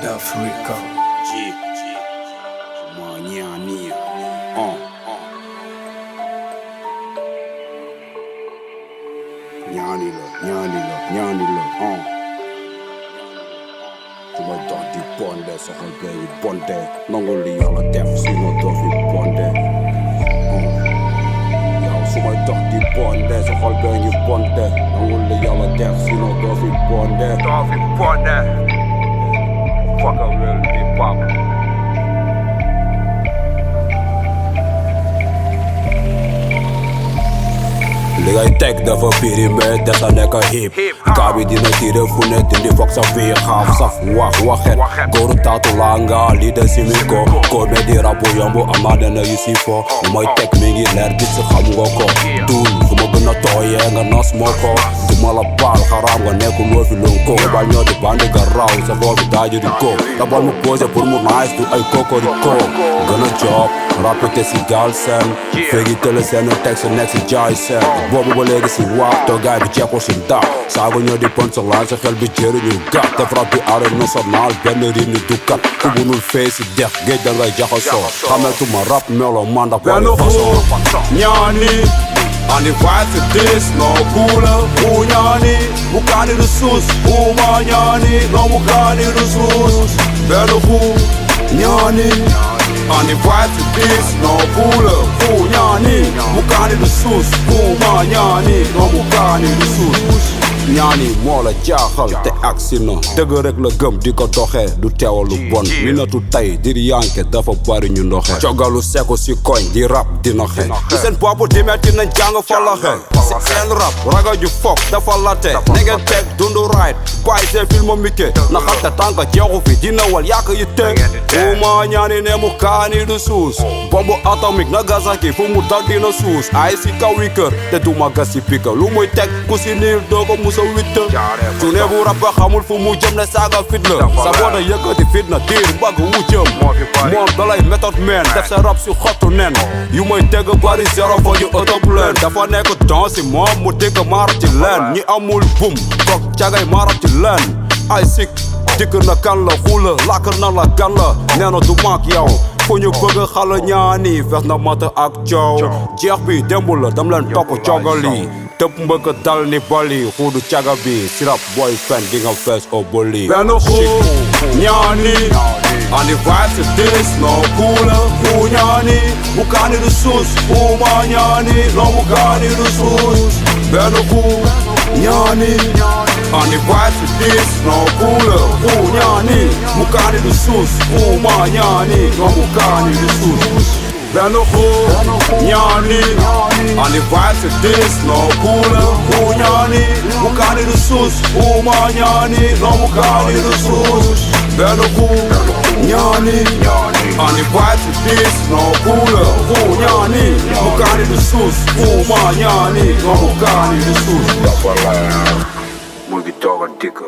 d'Africa. Xuma, niani. Niani la. Xuma dox di bonde, soxal gay yi bonde. Nangu li yàlla def, sinon doo fi bonde. Yow su may dox di bonde, soxal gay yi bonde. Nangu li yàlla def, sinon doo fi bonde. Fuck a real hip hop. Li ngay teg dafa périmé des a nekk hip kaa bi dina tiire fu ne dindi foog sa fii xaaf saf waxet góoru taatu laa nga lii de simi ko me di rabu yomb ama dena yu si fo lu may teg mi ngi leer gis xam nga ko duul fu ma gën a tooyee nga nos moo ko duma la baal xaraam nga nekku loo fi lon ko bal ñoo di bandi ga raw sa boobi daaju di ko da bal mu posé pour mu nice du ay kokoriko gën a job rappete si galsen féegi tële seen texte nekk si jaay seen boobu ba léegi si waap toogaay bi jeexul si ndax saago ñoo di pon sa laan sa xel bi jëriñu gàtt def rap bi arène nationale benn riim ni dukkat ku bunul fee si dex géej da ngay jaxasoo xametuma rap melo manda benn façon ñaani andi vibe to this no cooler u ñaani mu kaani du suus uma ñaani no mu kaani du suus benn xu ñaani andi vibe to this no cooler u ñaani mu kaani du suus uma ñaani no mu kaani du suus ñaani moo la jaaxal te aksi na dëgg rek la gëm di ko doxee du teewalu bon mi natu tey diri yanke dafa bari ñu ndoxe cogalu seko si koñ di rap dina xe di seen bopp di metti nañ jàng fa la xe si seen rap raga ju fok dafa late ne ngeen teg dundu right bàyyi seen film mike na xalte tànka jeexu fi dina wal yàq yi teg uma ñaani ne mu kaani du suus bombu atomique na gasaki fu mu dal dina suus ay si kaw wi kër te du ma gas si pika lu muy teg ku si niil doo ko musa witta su ne bu rab ba xamul fu mu jëm ne saaga fit la sa booda yëkkati fit na diir mbagg wu jëm moom dalay méthode man def sa rab si xottu nen yu may dégg bari zéro fo yu ëtëb leen dafa nekk don si moom mu dégg maara ci leen ñi amul bum toog cagay maara ci leen ay sik dikk na kan la xula làkk na la gan la nee na du maak yow fu ñu bëgg xala ñaani fees na mata ak coow jeex bi démb la dam leen topp cogali tëb mbëgg dal ni bali xuudu caga bi sirap boy fen di nga fees o boli benn xu ñaani andi vibe to this no cooler fu ñaani mu kaani du suus uma ñaani no mu kaani du suus benn xu ñaani andi vibe to this no cooler fu ñaani mu kaani du suus uma ñaani no mu kaani du suus benn xu ñaani andi vibe to this no cooler fu ñaani mu kaani du suus uma ñaani no mu kaani du suus benn xu ñaani andi vibe to this no cooler fu ñaani mu kaani du suus uma ñaani no mu kaani du suus dafa leer mu ngi toog a dikk